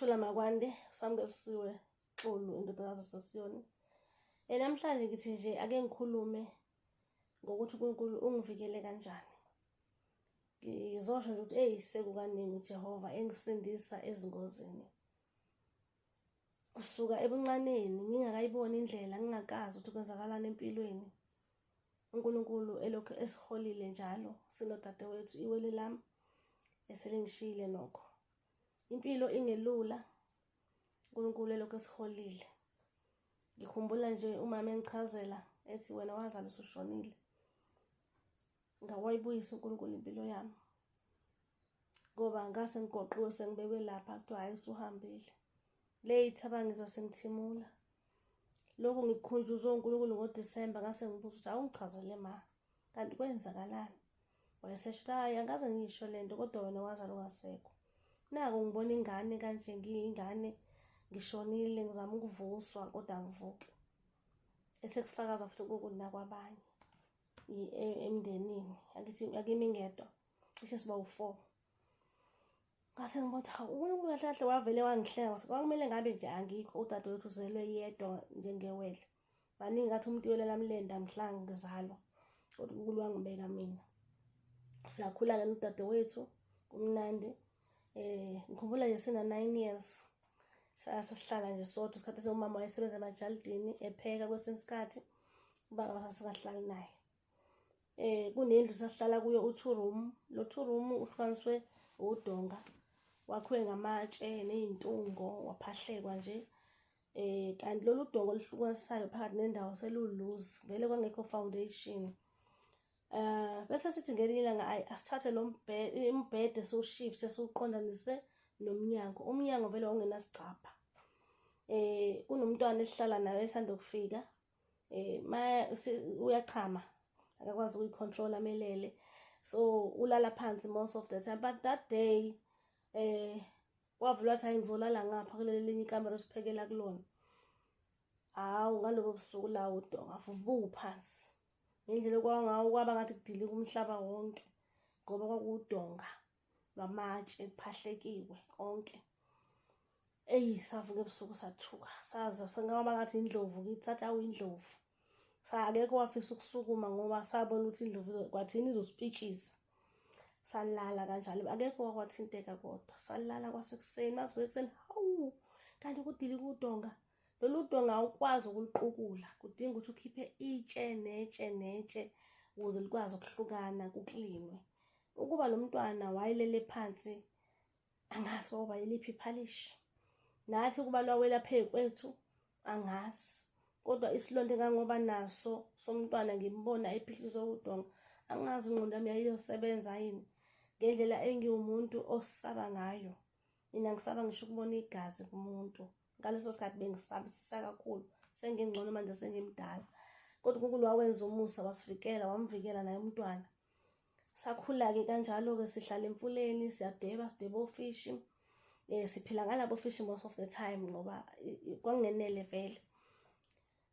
Ukuthula makwande, uSamukelisiwe Xulu, indodakazi yaseSiyoni. Namhlanje ngithi nje ake ngikhulume ngokuthi uNkulunkulu ungivikele kanjani. Ngizosho nje ukuthi eyi sekukaningi uJehova engisindisa ezingozini. Kusuka ebuncaneni ngingakayiboni indlela, ngingakazi ukuthi kwenzakalani empilweni. UNkulunkulu elokhu esiholile njalo sinodadewethu iwele lami eselingishiyile nokho. Impilo ingelula, uNkulunkulu elokhu esiholile. Ngikhumbula nje umama engichazela ethi wena wazalwa usushonile. Ngawayibuyisa uNkulunkulu impilo yami. Ngoba ngase ngigoqiwe sengibekwe lapha kuthiwa hhayi usuhambile. Late abangizwa sengithimula. Lokhu ngikukhunjuzwe uNkulunkulu ngoDisemba ngase ngibuza ukuthi awungichazele ma kanti kwenzakalani? Wayesesho ukuthi hhayi angikaze ngisho le nto kodwa wena wazalwa ungasekho. Naku ngibona ingane kanje ngiyingane ngishonile ngizama ukuvuswa kodwa angivuki. Esekufakaza futhi uNkulunkulu nakwabanye emndenini akithi akimi ngedwa cishe siba u-4. Ngase ngibona ukuthi hawu uNkulunkulu kahle kahle wavele wangihlenga kwakumele ngabe nje angikho udadewethu uzelwe yedwa njengewele. Baningi ngathi umuntu uyolela mlenda mhla ngizalwa kodwa uNkulunkulu wangibeka mina. Siyakhula-ke nodadewethu kumnandi. Ngikhumbula nje sina 9 years sasihlala nje sodwa isikhathi esomama wayesebenza emajalidini epheka kwesinye isikhathi ubaba sasingahlali naye. Kunendlu sasihlala kuyo u-2 room, lo 2 room uhlukaniswe udonga wakhiwe ngamatshe ney'ntungo waphahlekwa nje. Kanti lolu donga oluhlukanisayo phakathi nendawo seluluze vele kwangekho foundation. Bese sithi ngelinye ilanga ayi asithathe lo umbhede siwushifte siwuqondanise nomnyango. Umnyango vele wawungenasicabha. Kunomntwana esihlala naye esanda kufika. Ma uyachama akakwazi ukuyicontrol amelele, so ulala phansi most of the time. But that day wavula wathi hayi ngizolala ngapha kuleli linye ikamero esiphekela kulona. Hawu ngalobo busuku lawo udonga vuvu phansi ngendlela okwangawo kwaba ngathi kudilika umhlaba wonke ngoba kwakuwudonga lwamatshe kuphahlekiwe konke. Eyi savuka ebusuku sathuka saza sengaba ngathi indlovu kithi sathi awu indlovu. Akekho wafisa ukusukuma ngoba sabona ukuthi indlovu kwathini izosipitshisa. Salala kanjalo akekho wakwathinteka kodwa salala kwasekuseni masivuka ekuseni hawu kanti kudilika udonga. Lolu donga awukwazi ukuluqukula kudinga ukuthi ukhiphe itshe netshe netshe ukuze likwazi ukuhlukana kuklinwe. Ukuba lo mntwana wayelele phansi angazi kwakuba yiliphi iphalishi. Nathi ukuba lwawela phezu kwethu angazi. Kodwa isilonda engangoba naso somntwana ngimbona ephihlizwa udonga angazi ingqondo yami yayiyosebenza yini ngendlela engiwumuntu osaba ngayo. Mina ngisaba ngisho ukubona igazi kumuntu. Ngaleso sikhathi bengisabisisa kakhulu sengingcono manje sengimdala. Kodwa uNkulunkulu wawenza umusa wasivikela wamvikela naye umntwana. Sakhula-ke kanjalo-ke sihlala emfuleni siyadweba sidweba ofishi. Siphila ngalabo fishi most of the time ngoba kwakungenele vele.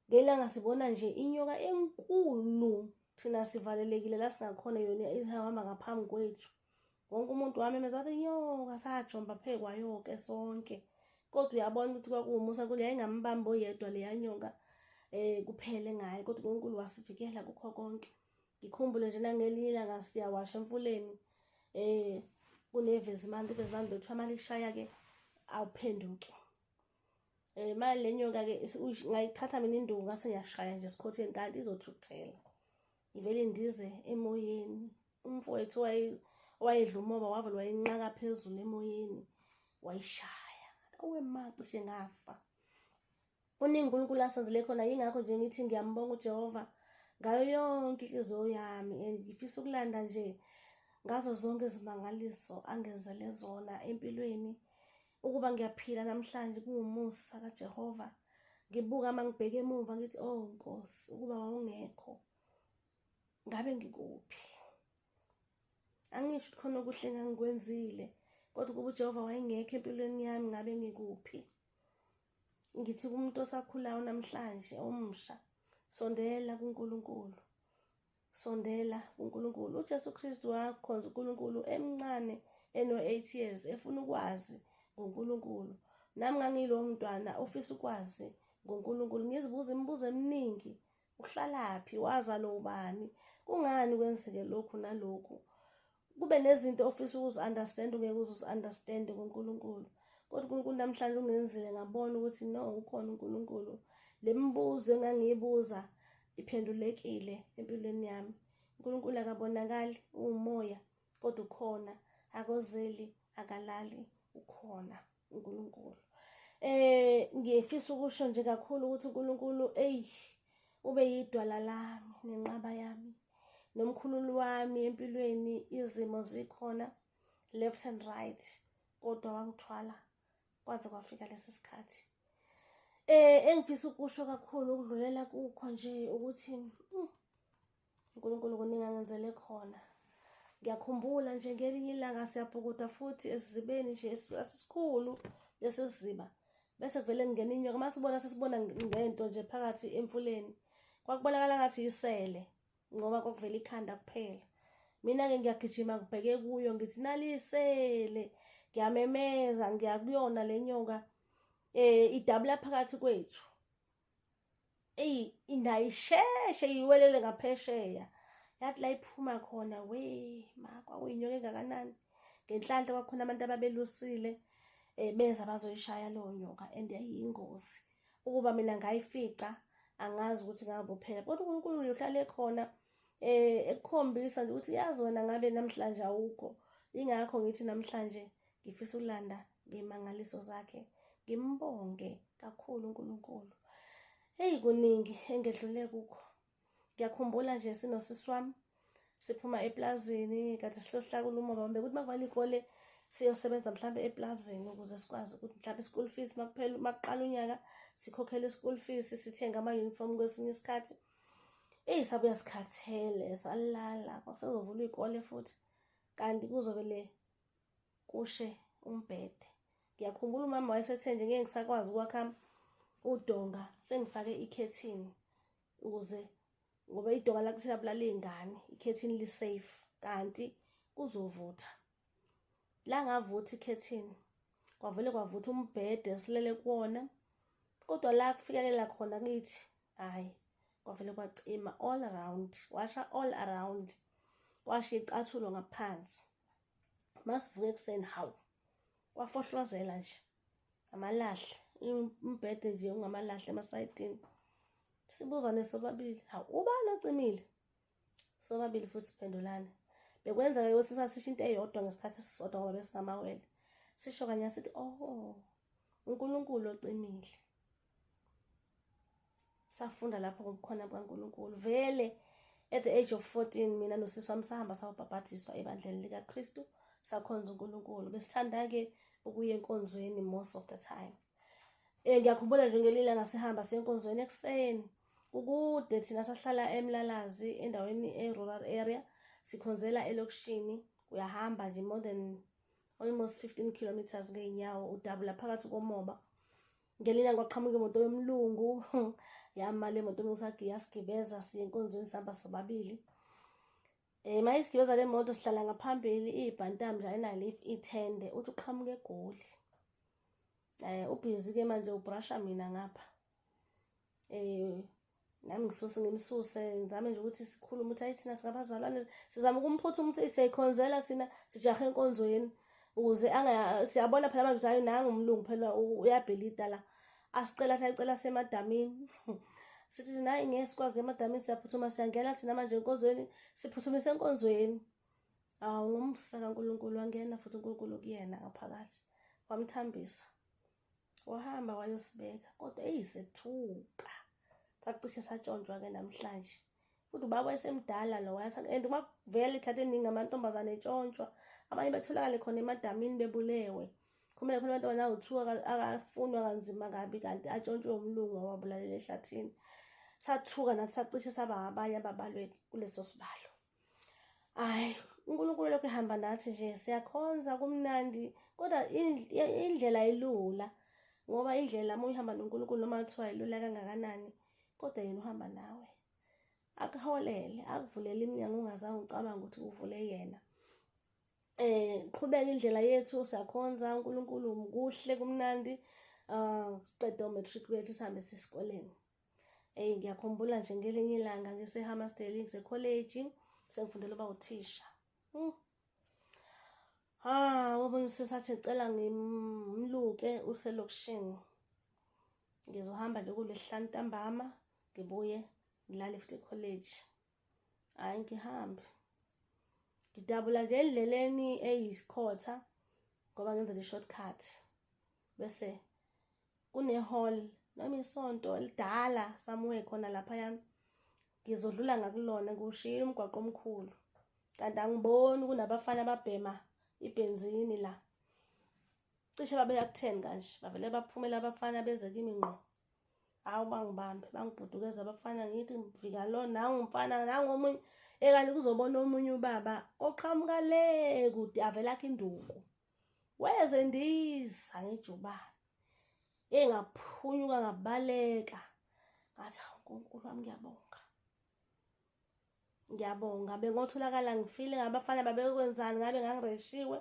Ngelanga sibona nje inyoka enkulu thina sivalelekile la singakhona yona ihamba ngaphambi kwethu. Wonke umuntu wamemeza wathi inyoka sajomba phezu kwayo-ke sonke. Kodwa uyabona ukuthi kwakuwumusa uNkulunkulu yayingambambi oyedwa leya nyoka kuphele ngaye kodwa uNkulunkulu wasivikela kukho konke. Ngikhumbule nje nangelinye ilanga siyawasha emfuleni kunevezimandi ivezimandi bekuthiwa uma lishaya-ke awuphenduki. Manje le nyoka-ke ngayithatha mina induku ngase ngiyashaya nje esikhotheni kanti izothukuthela. Ivele indize emoyeni. Umfowethu owayedla umoba wavele wayinqaka phezulu emoyeni wayishaya. Awe ma cishe ngafa. Kuningi uNkulunkulu asenzele khona yingakho nje ngithi ngiyambonga uJehova ngayo yonke inhliziyo yami and ngifisa ukulanda nje ngazo zonke izimangaliso angenzele zona empilweni. Ukuba ngiyaphila namhlanje kuwumusa kaJehova. Ngibuka uma ngibheke emuva ngithi oh Nkosi ukuba wawungekho ngabe ngikuphi. Angisho ukuthi khona okuhle engangikwenzile kodwa ukuba uJehova wayengekho empilweni yami ngabe ngikuphi. Ngithi kumuntu osakhulayo namhlanje omusha sondela kuNkulunkulu. Sondela kuNkulunkulu. uJesu Kristu wakhonza uNkulunkulu emncane eno-8 years efuna ukwazi ngoNkulunkulu. Nami ngangiyilowo mntwana ofisa ukwazi ngoNkulunkulu, ngizibuza imibuzo eminingi. Uhlalaphi? Wazalwa ubani? Kungani kwenzeke lokhu nalokhu? Kube nezinto ofisa ukuzi-understand, ungeke uze uzi-understand ngoNkulunkulu. Kodwa uNkulunkulu namhlanje ungenzile ngabona ukuthi no, ukhona uNkulunkulu. Le mibuzo engangiyibuza iphendulekile empilweni yami. uNkulunkulu akabonakali, uwumoya, kodwa ukhona, akozeli, akalali, ukhona uNkulunkulu. Ngifisa ukusho nje kakhulu ukuthi uNkulunkulu, eyi, ube yidwala lami nenqaba yami nomkhululi wami empilweni. Izimo zikhona left and right, kodwa wangithwala kwaze kwafika lesi sikhathi. Engifisa ukusho kakhulu ukudlulela kukho nje ukuthi uNkulunkulu kuningi angenzele khona. Ngiyakhumbula nje ngelinye ilanga siyabhukuda futhi esizibeni nje esikhulu lesi siziba, bese kuvele kungena inyoka. Masibona sesibona ngento nje phakathi emfuleni, kwakubonakala ngathi isele ngoba kwakuvela ikhanda kuphela. Mina-ke ngiyagijima ngibheke kuyo, ngithi nalisele, ngiyamemeza, ngiyakuyona le nyoka, idabula phakathi kwethu. Eyi, indawo isheshe iwelele ngaphesheya, yathi la iphuma khona, we ma, kwakuyinyoka engakanani. Ngenhlanhla kwakhona abantu ababelusile, beza bazoyishaya leyo nyoka, and yayiyingozi. Ukuba mina ngayifica, angazi ukuthi ngabophela, kodwa uNkulunkulu uhlale khona ekukhombisa nje ukuthi yazi wena ngabe namhlanje awukho. Ingakho ngithi namhlanje ngifisa ukulanda ngemangaliso zakhe, ngimbonge kakhulu uNkulunkulu. Hey, kuningi engedlule kukho. Ngiyakhumbula nje sinosisi wami siphuma eplazini, kade siyohlakula umoba, bekuthi makuvala iy'kole siyosebenza mhlambe eplazini ukuze sikwazi ukuthi mhlambe i-school fees makuphela, makuqala unyaka sikhokhele i-school fees, sithenge ama-uniform kwesinye isikhathi. Eyi, sabuya sikhathele, salala, kwakusezovulwa iy'kole futhi, kanti kuzovele kushe umbhede. Ngiyakhumbula umama wayesethe nje ngeke ngisakwazi ukwakha udonga, sengifake ikhethini ukuze, ngoba idonga lakuthi labulala iy'ngane, ikhethini li-safe, kanti kuzovutha. La ngavutha ikhethini, kwavele kwavutha umbhede silele kuwona, kodwa la kufikelela khona kithi, hhayi, kwavele kwacima all around, washa all around, washa icathulo ngaphansi. Masivuka ekuseni, hawu, kwafohlozela nje amalahle, umbhede nje ungamalahle emasayidini. Sibuzane sobabili, hawu, ubani ocimile? Sobabili futhi siphendulane. Bekwenzeka ukuthi sasisho into eyodwa ngesikhathi esisodwa ngoba besingamawele, sisho kanye sithi, oh, uNkulunkulu ocimile. Safunda lapho ngobukhona bukaNkulunkulu. Vele at the age of 14 mina nosisi wami sahamba sayobhabhadiswa ebandleni likaKristu, sakhonza uNkulunkulu. Besithanda-ke ukuya enkonzweni most of the time. Ngiyakhumbula nje ngelinye ilanga sihamba siye enkonzweni ekuseni, kukude, thina sahlala eMlalazi endaweni e-rural area, sikhonzela elokishini. Uyahamba nje more than almost 15 kilometers ngey'nyawo, udabula phakathi komoba. Ngelinye ilanga kwaqhamuka imoto yomlungu, yama le moto yasigibeza siye enkonzweni, sihamba sobabili. Mayisigibeza le moto, sihlala ngaphambili, iy'bhantamu nje ayinalo ithende, uthi uqhamuka eGoli. Ubhizi-ke manje ubrasha mina ngapha. Nami ngisuse ngimsuse, ngizame nje ukuthi sikhulume ukuthi hayi, thina singabazalwane, sizama ukumphuthuma ukuthi siyayikhonzela thina, sijahe enkonzweni ukuze siyabona phela manje ukuthi hayi, nangu umlungu phela uyabhilida la. Asicela sayicela semadamini, sithi thina hayi, ngeke sikwazi emadamini, siyaphuthuma, siyangena thina manje enkonzweni, siphuthumise enkonzweni. Awu, ngomsa kaNkulunkulu wangena futhi uNkulunkulu kuyena ngaphakathi, wamthambisa, wahamba wayosibeka. Kodwa eyisethuka, sacishe satshontshwa-ke namhlanje futhi. Ubaba wayesemdala lo, and uma kuvela ikhathi eningi amantombazane etshontshwa, abanye betholakale khona emadamini bebulewe. Khumele khona amantombazane awu-two akafunwa kanzima kabi, kanti atshontshwe umlungu wawabulalela ehlathini. Sathuka nathi, sacishe saba ngabanye ababalwe kuleso sibalo. Hayi, uNkulunkulu lokhu ehamba nathi nje, siyakhonza, kumnandi, kodwa indlela ilula, ngoba indlela uma uyihamba noNkulunkulu, noma kuthiwa ilula kangakanani, kodwa yena uhamba nawe, akuholele, akuvulele iminyango ungazange ucabange ukuthi uvule yena. Qhubeka indlela yethu, siyakhonza uNkulunkulu, kuhle, kumnandi. Siqede o-matric bethu, sihambe sesikoleni. Eyi, ngiyakhumbula nje ngelinye ilanga ngise-Hammarsdale, ngisekholeji, sengifundela uba uthisha. Ah, omunye usisi athi ngicela ngimluke uselokishini. Ngizohamba nje kulesihlanu ntambama, ngibuye ngilale futhi ekholeji. Hhayi, ngihambe. Ngidabula nje endleleni eyisikhotha ngoba ngenzela i-shortcut. Bese kune-hall noma isonto elidala somewhere khona laphayana. Ngizodlula ngakulona, ngiwushiyile umgwaqo omkhulu. Kanti angiboni kunabafana ababhema ibhenzini la. Cishe babeya ku-10 kanje, bavele baphumela abafana beze kimi ngqo. Hawu, bangibambe, bangibhudukeza abafana, ngithi ngivika lo, nangu umfana, nangu omunye. Ekanti kuzobona omunye ubaba oqhamuka le kude, avele akhe induku. Weze ndiza ngejubane. Engaphunyuka ngabaleka. Ngathi, hawu Nkulunkulu wami, ngiyabonga. Ngiyabonga, bengotholakala ngifile, ngabafana babekwenzani, ngabe ngangireshiwe,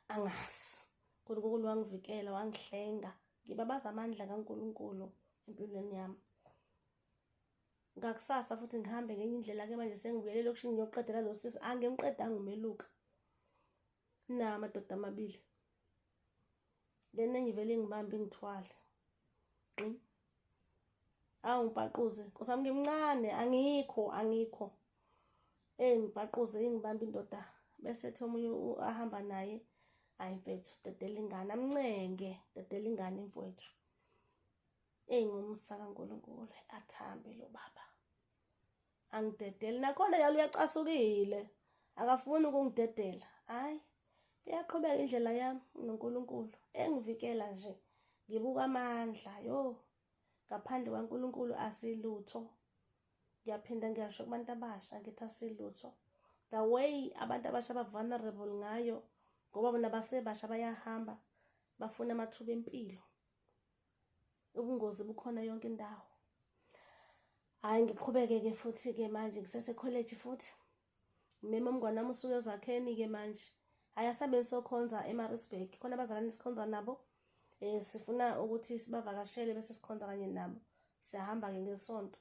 angazi. uNkulunkulu wangivikela, wangihlenga. Ngibabaza amandla kaNkulunkulu empilweni yami. Ngakusasa futhi ngihambe ngenye indlela-ke manje, sengibuyele elokishini ngiyoqedela lo sisi. Angimqedanga umeluka. Na amadoda amabili. Then engivele ngibambe ngithwale. Gqi. Awu ngipaquze, Nkosi yami, ngimncane, angikho, angikho. Ngipaquze, ingibambe indoda. Bese ethi omunye ahamba naye, hayi mfethu, dedela ingane, amncenge, dedela ingane mfowethu. Ngomusa kaNkulunkulu, athambe lo baba. Angidedele. Nakhona yalo uyacasukile. Akafuni ukungidedela. Hayi, iyaqhubeka indlela yami noNkulunkulu. Engivikela nje, ngibuka amandla, yo. Ngaphandle kwaNkulunkulu asilutho. Ngiyaphinda ngiyasho kubantu abasha, ngithi asilutho. The way abantu abasha aba-vulnerable ngayo, ngoba bona basebasha bayahamba, bafuna amathuba empilo. Ubungozi bukhona yonke indawo. Hhayi, ngiqhubeke-ke futhi-ke manje ngisesekholeji futhi. Ngimema umngani wami usuke ezakheni-ke manje. Hhayi, asambe sokhonza eMaritzburg. Khona abazalwane sikhonza nabo. Sifuna ukuthi sibavakashele bese sikhonza kanye nabo. Siyahamba-ke ngesonto.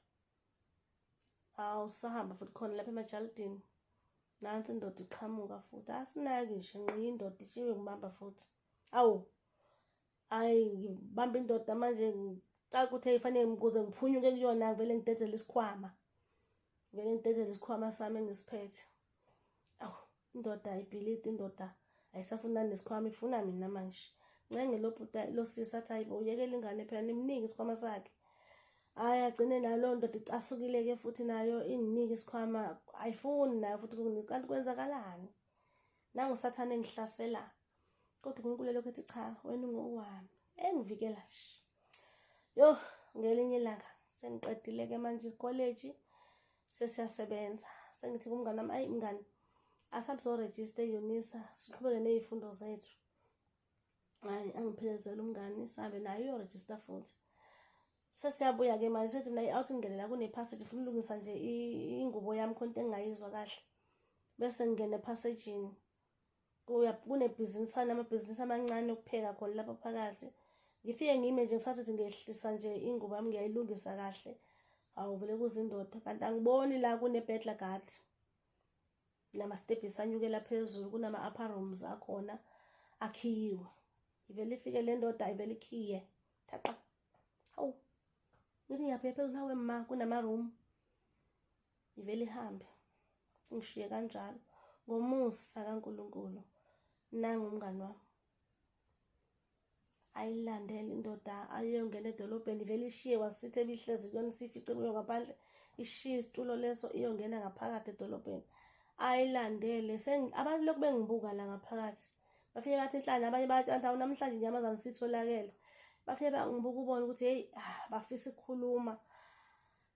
Hawu, sahamba futhi khona lapha emajalidini. Nansi indoda iqhamuka futhi. Asinaki nje, nqi indoda ishiwe ngibamba futhi. Awu, hhayi, ngibamba indoda manje, ngicaka ukuthi kufanele ukuze ngiphunyuke kuyona, ngivele ngidedele isikhwama. Ngivele ngidedele isikhwama sami engisiphethe. Awu, indoda ibhilidi, indoda ayisafuni nesikhwama, ifuna mina manje. Ncenge lo bhuti, lo sisi, athi hayibo, uyekela ingane phela, nimnike isikhwama sakhe. Hhayi, agcine nalo ndoda icasukile-ke futhi nayo inginike isikhwama, ayifuni nayo futhi ukunginika. Kanti kwenzakalani? Nangu sathane engihlasela. Kodwa uNkulunkulu elokhu ethi cha, wena ungowami. Engivikela nje. Yo, ngelinye ilanga sengiqedile-ke manje ikholeji, sesiyasebenza. Sengithi kumngani wami, ayi mngani, asambe sorejista e-UNISA, siqhubeke ney'fundo zethu. Hhayi, angiphelezele umngani, sihambe naye uyorejista futhi. Sesiyabuya-ke manje, sethi mina i-out ngingene la kune-passage, ngifuna ukulungisa nje ingubo yami, khona into engingayizwa kahle. Bese ngingena ephasejini. Kunebhizinisana, amabhizinisi amancane okupheka khona lapha phakathi. Ngifike ngime nje, ngisathi ukuthi ngehlisa nje ingubo yami, ngiyayilungisa kahle. Hawu, vele kuze indoda, kanti angiboni la kune-burglar guard. Namastebhisi anyukela phezulu, kunama-upper rooms akhona akhiyiwe. Ivele ifike le ndoda, ivele ikhiye. Thaqa. Hawu, ngithi ngiyabheka phezulu, hawe ma, kunama-room. Ivele ihambe. Ngishiye kanjalo. Ngomusa kaNkulunkulu, nangu umngani wami. Ayilandele indoda, ayongena edolobheni, ivele ishiye wasithi ebihlezi kuyona, siyifice kuyo ngaphandle, ishiye isitulo leso, iyongena ngaphakathi edolobheni. Ayilandele, abantu lokhu bengibuka la ngaphakathi. Bafike bathi inhlanje, abanye bathi hawu namhlanje inyamazane sitholakele. Bafike bangibuka, ubone ukuthi hey, bafisa ukukhuluma.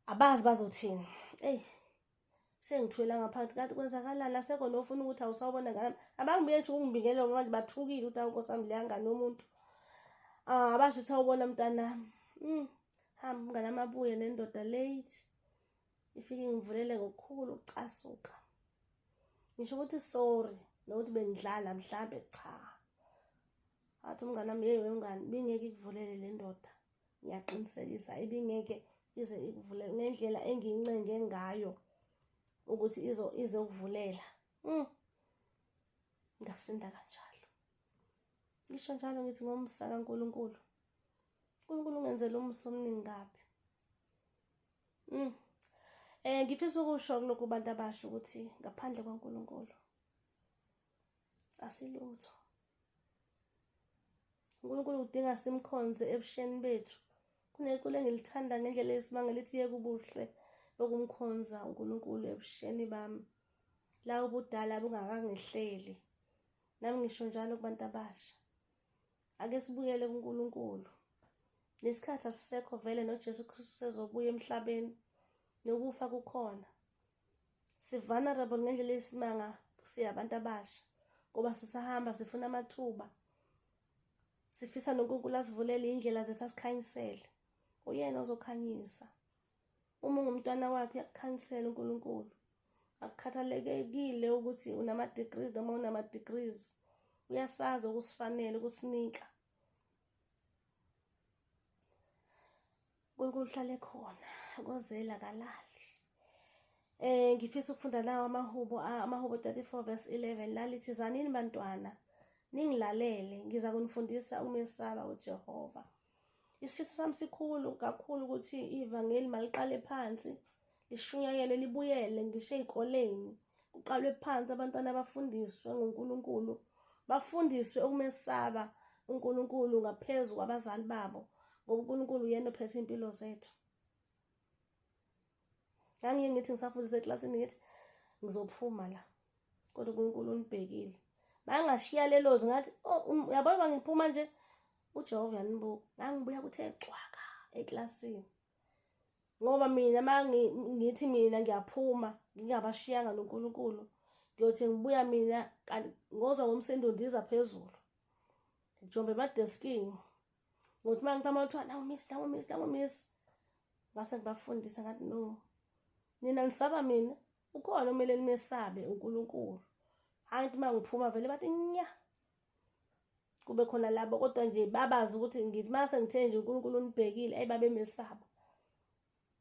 Abazi bazothini. Eyi, sengithwele ngaphakathi, kanti kwenzakalani? Asekho nofuna ukuthi awusawubona ngane. Abangibuyeli nje ukungibingelela manje, bathukile ukuthi awu Nkosi yami, leya ngane yomuntu. Ah, abasho ukuthi awubona mntanami. Hamba umngane wami abuye nendoda late. Ifike ingivulele ngokukhulu ukucasuka. Ngisho ukuthi sorry, nokuthi bengidlala mhlambe, cha. Athi umngane wami, yeyi wemngani, bingeke ikuvulele le ndoda, ngiyaqinisekisa ibingeke ize ikuvulele ngendlela engiyincenge ngayo ukuthi izokuvulela. Ngasinda kanjalo. Ngisho njalo ngithi ngomsa kaNkulunkulu, uNkulunkulu ungenzela umusa omningi kabi. Ngifisa ukusho kulokhu bantu abasha ukuthi ngaphandle kwaNkulunkulu asilutho. uNkulunkulu udinga simkhonze ebusheni bethu. Kuneculo engilithanda ngendlela eyisimanga lithi yeka ubuhle bokumkhonza uNkulunkulu ebusheni bami. La ubudala bungakangehleli. Nami ngisho njalo kubantu abasha. Ake sibuyele kuNkulunkulu. Nesikhathi asisekho vele noJesu Kristu sezobuya emhlabeni. Nokufa kukhona. Si-vulnerable ngendlela eyisimanga siyabantu abasha ngoba sisahamba sifuna amathuba. Sifisa noNkulunkulu asivulele indlela zethu asikhanyisele. Uyena ozokhanyisa. Uma ungumntwana wakhe uyakukhanyisela uNkulunkulu. Akukhathalekile ukuthi unama-degrees noma unama-degrees. Uyasazi okusifanele ukusinika. uNkulunkulu uhlale khona kozela kalali. Ngifisa ukufunda nawo amahubo, amahubo 34 verse 11 lalithi zanini bantwana ningilalele ngiza kunifundisa ukumesaba uJehova. Isifiso sami sikhulu kakhulu ukuthi ivangeli maliqale phansi lishunyayelwe libuyele ngisho ey'koleni kuqalwe phansi abantwana bafundiswe ngoNkulunkulu, bafundiswe ukumesaba uNkulunkulu ngaphezu kwabazali babo, ngoba uNkulunkulu uyena ophethe iy'mpilo zethu. Ngangiye ngithi ngisafundisa eklasini ngithi ngizophuma la, kodwa uNkulunkulu unibhekile. Bangashiya lelo zwi ngathi, oh, uyabona uba ngiphuma nje uJehova uyanibuka. Ngangibuya kuthe cwaka eklasini. Ngoba mina uma ngithi mina ngiyaphuma ngingabashiyanga noNkulunkulu, ngiyothi ngibuya mina kanti ngozwa ngomsindo ndiza phezulu. Ngijombe emadeskini. Ngothi uma ngiqhamuka kuthiwa nawu miss, nawu miss, nawu miss. Ngase ngibafundisa ngathi no. Nina nisaba mina, ukhona okumele nimesabe uNkulunkulu. Hhayi ukuthi uma ngiphuma vele bathi nya. Kube khona labo kodwa nje babazi ukuthi ngithi mase ngithe nje uNkulunkulu unibhekile, ayi babemesaba.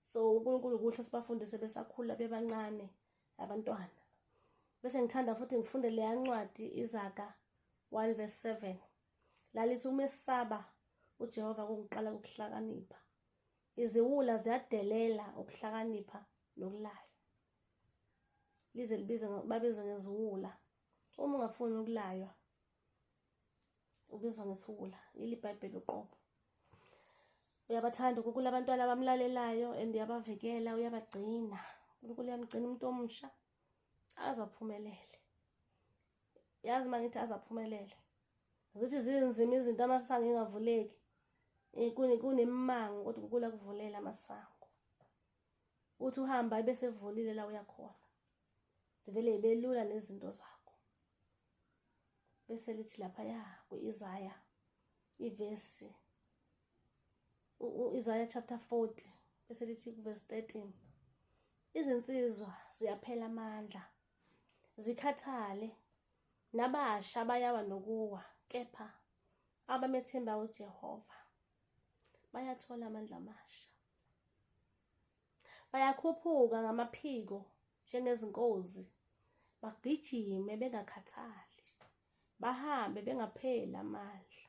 So uNkulunkulu kuhle sibafundise besakhula bebancane abantwana. Bese ngithanda futhi ngifunde leya ncwadi iZaga 1 verse 7. Lalithi umesaba uJehova kunguqala kokuhlakanipha. Iziwula ziyadelela ukuhlakanipha nokulaywa. Lize libizwe babizwe ngeziwula. Uma ungafuni ukulaywa ubizwa ngesiwula, leli iBhayibheli uqobo. Uyabathanda uNkulunkulu abantwana abamlalelayo and uyabavikela, uyabagcina. uNkulunkulu uyamgcina umuntu omusha aze aphumelele. Yazi uma ngithi aze aphumelele, zithi zinzima izinto, amasango engavuleki, kunemimango kodwa uNkulunkulu akuvulela amasango. Uthi uhamba ebese evulile la uyakhona, zivele ibe lula nezinto zakho. Bese lithi laphaya ku-Isaya ivesi u-Isaya chapter 40 bese lithi kuverse 13, izinsizwa ziyaphela amandla zikhathale, nabasha bayawa nokuwa, kepha abamethemba uJehova bayathola amandla amasha, bayakhuphuka ngamaphiko njengezinkozi, bagijime bengakhathali, bahambe bengapheli amandla.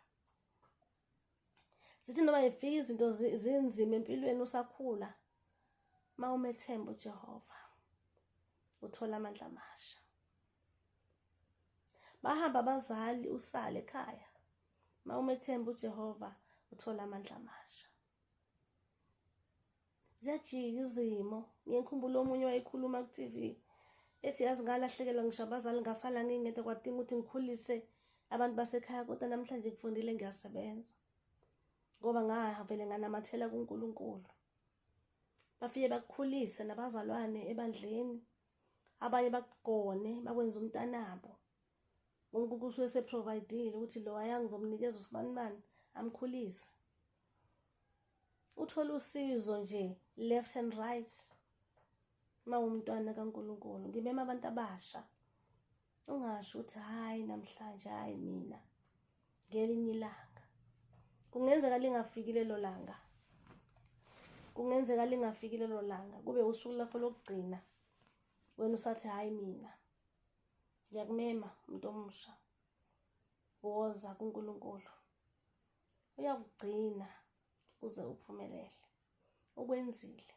Zithi noma ifika izinto zinzima empilweni usakhula, uma umethemba uJehova uthola amandla amasha. Bahamba abazali usale ekhaya, uma umethemba uJehova uthola amandla amasha. Ziyajika izimo. Ngiyekhumbula omunye wayekhuluma ku-TV ethi yazi ngalahlekelwa ngisho abazali, ngasala ngingedwa, kwadinga ukuthi ngikhulise abantu basekhaya, kodwa namhlanje ngifundile ngiyasebenza ngoba ngavele nganamathela kuNkulunkulu. Bafike bakukhulise nabazalwane ebandleni, abanye bakugone bakwenza umntanabo. uNkulunkulu usuke eseprovayidile ukuthi lo ayangizomnikeza usibanibani amkhulise. Uthole usizo nje left and right uma umntwana kaNkulunkulu. Ngimema abantu abasha, ungasho ukuthi hayi namhlanje, hayi mina Ngelinye ilanga kungenzeka lingafiki lelo langa, kungenzeka lingafiki lelo langa, kube usuku lakho lokugcina, wena usathi hhayi mina. Ngiyakumema muntu omusha, woza kuNkulunkulu, uyakugcina uze uphumelele. Ukwenzile,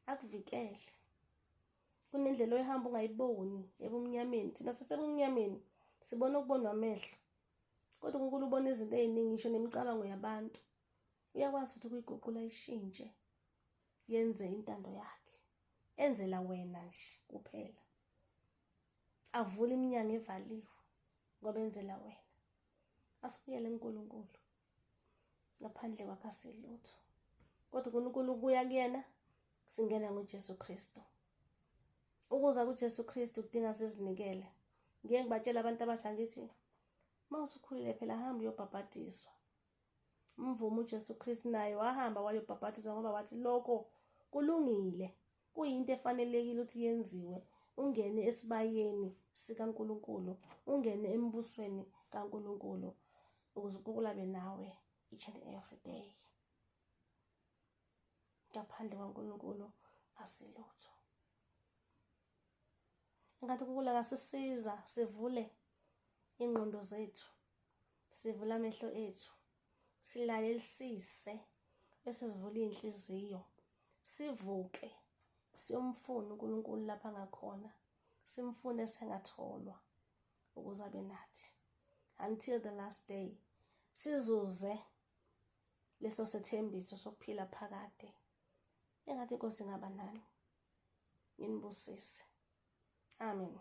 akuvikele. Kunendlela oyihamba ungayiboni ebumnyameni. Thina sisebumnyameni, sibona okubonwa amehlo, kodwa uNkulunkulu ubona izinto ey'ningi, ngisho nemicabango yabantu. Uyakwazi futhi ukuyiguqula ishintshe, yenze intando yakhe, enzela wena nje kuphela. Avule iminyango evaliwe ngoba enzela wena. Asibuyele kuNkulunkulu, ngaphandle kwakhe asilutho. Kodwa uNkulunkulu kuya kuyena singena ngoJesu Kristu. Ukuza kuJesu Kristu kudinga sizinikele. Ngiye ngibatshela abantu abasha ngithi uma usukhulile phela hamba uyobhabhadiswa. Mvume uJesu Kristu, naye wahamba wayobhabhadiswa ngoba wathi lokho kulungile, kuyinto efanelekile ukuthi yenziwe, ungene esibayeni sikaNkulunkulu, ungene embusweni kaNkulunkulu, ukuze uNkulunkulu abe nawe each and every day. Ngaphandle kwaNkulunkulu asilutho. Engathi uNkulunkulu akasisiza sivule ingqondo zethu, sivule amehlo ethu, silalelisise, bese sivule iy'nhliziyo, sivuke siyomfuna uNkulunkulu lapha ngakhona, simfune sengatholwa ukuze abe nathi until the last day, sizuze leso sethembiso sokuphila phakade. Engathi inkosi ingaba nani, nginibusise. Amen.